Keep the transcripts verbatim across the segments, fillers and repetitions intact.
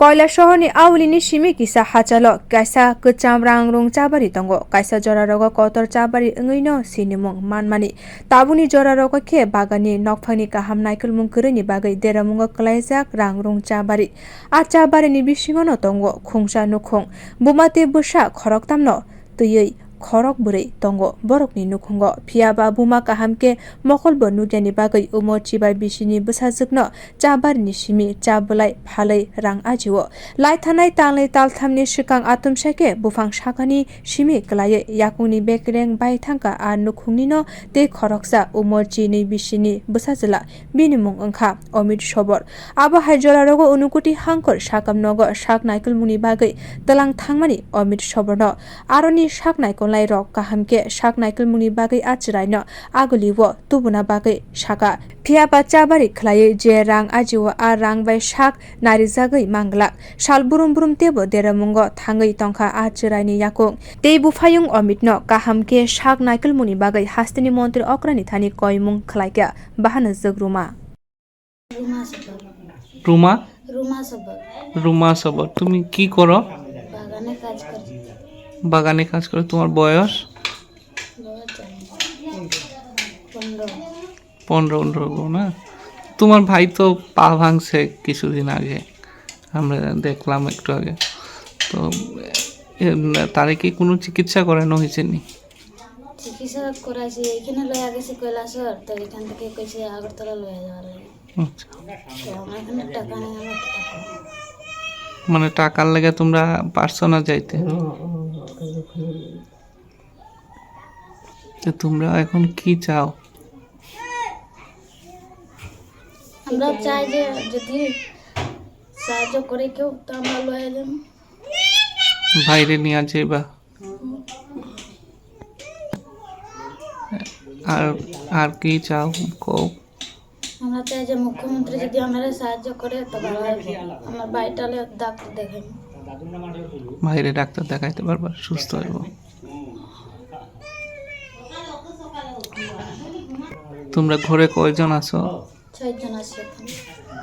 Koilasohorni Aulini simi kisa hachalo kaisa kwcham rang rung chabari tongo. Kaisa jorarogo kotor chabari wngwino sinimung manmani. Tabukni jorarogo khe baganni nokphangni kaham naikolmung kwrwini bagwi deramungo kwlaijak rang rung chabari. A chabarini bisingono tongo khungsa nukhung, buma tei bwsa khoroktamno twiwi khorok bwrwi tongo borokni nukhungo. Phiya ba buma kaham khe mokolbo nukyani bagwi umor chibai bisini bwsajwkno chabarini simi cha bwlai phalwi rang ajio. Lai thanai talnwi talthamni swkang atumsa khe buphang sakani simi kwlaiwi yakungni bekereng bai thangkha a nukhungnino tei khoroksa umor chinwi bisini bwsajwla. Bini mung wngkha Omit Sobor. Abo hai jorarogo Unukoti Hangkor sakam nogo sak naikolmungni bagwi twlang thangmani Omit Soborno aroni sak naikolnai rok kaham khe sak naikolmungni bagwi a chwraino agulio tubuna bagwi saka. Phiya ba chabari khwlaiwi je rang ajio a rang bai sak narijagwi manglak. Sal brum brum teibo deramungo thangwi tongkha a chwraini yakung. Tei buphayung Omitno kaham khe sak naikolmungni bagwi hasteni montri okrani thani koimung khwlaikha. Bahano jwk ruma. Ruma সবর। রুমা? রুমা সবর। রুমা সবর, তুমি কি করো? বাগানে কাজ করি। বাগানে কাজ করো। তোমার বয়স? বয়স জানি না। পনেরো। পনেরো, পনেরো না? তোমার ভাই তো পা ভাঙছে কিছুদিন আগে, আমরা দেখলাম একটু আগে। তো, এ, তারে কি কোনো চিকিৎসা করানো হয়েছে নি? চিকিৎসা করাইছি, এখানে লইয়া গেছি কৈলাসহর, তো এখান থেকে কইছে আগরতলা লইয়া যাওয়ার লাগি। আচ্ছা। তো আমার এখানে টাকা নেই, আমার কি টাকা? মানে টাকার লাগি তোমরা পারছো না যাইতে? তো তোমরা এখন কি চাও? আমরা চাই যে যদি সাহায্য করে কেউ, তো আমরা লইয়া যাবো। বাইরে নিয়ে যাইবা। আর, আর কি চাও? কও। আমরা চাই যে মুখ্যমন্ত্রী যদি আমাদের সাহায্য করে তো ভালো হবে। আমার ভাইটারে ডাক্তার দেখাই। ভাইরে ডাক্তার দেখাইতে পারবা, সুস্থ হইব। তোমরা ঘরে কয়জন আছো? চারজন আছি এখন।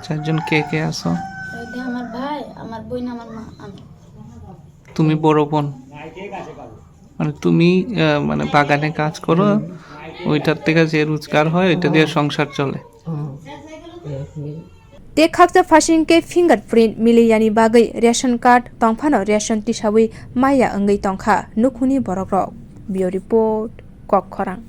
চারজন কে কে আছো? এই যে আমার ভাই, আমার বোন, আমার মা, আমি। তুমি বড় বোন? মানে তুমি, আহ, মানে বাগানে কাজ করো, ওইটার থেকে যে রোজগার হয়, ওইটা দিয়ে সংসার চলে। Tei khakcha phasing khe fingerprint miliyani bagwi ration card tongphano ration tisawi maya wngwi tongkha nukhungni borokrok. Bureau Report, Kokkhorang.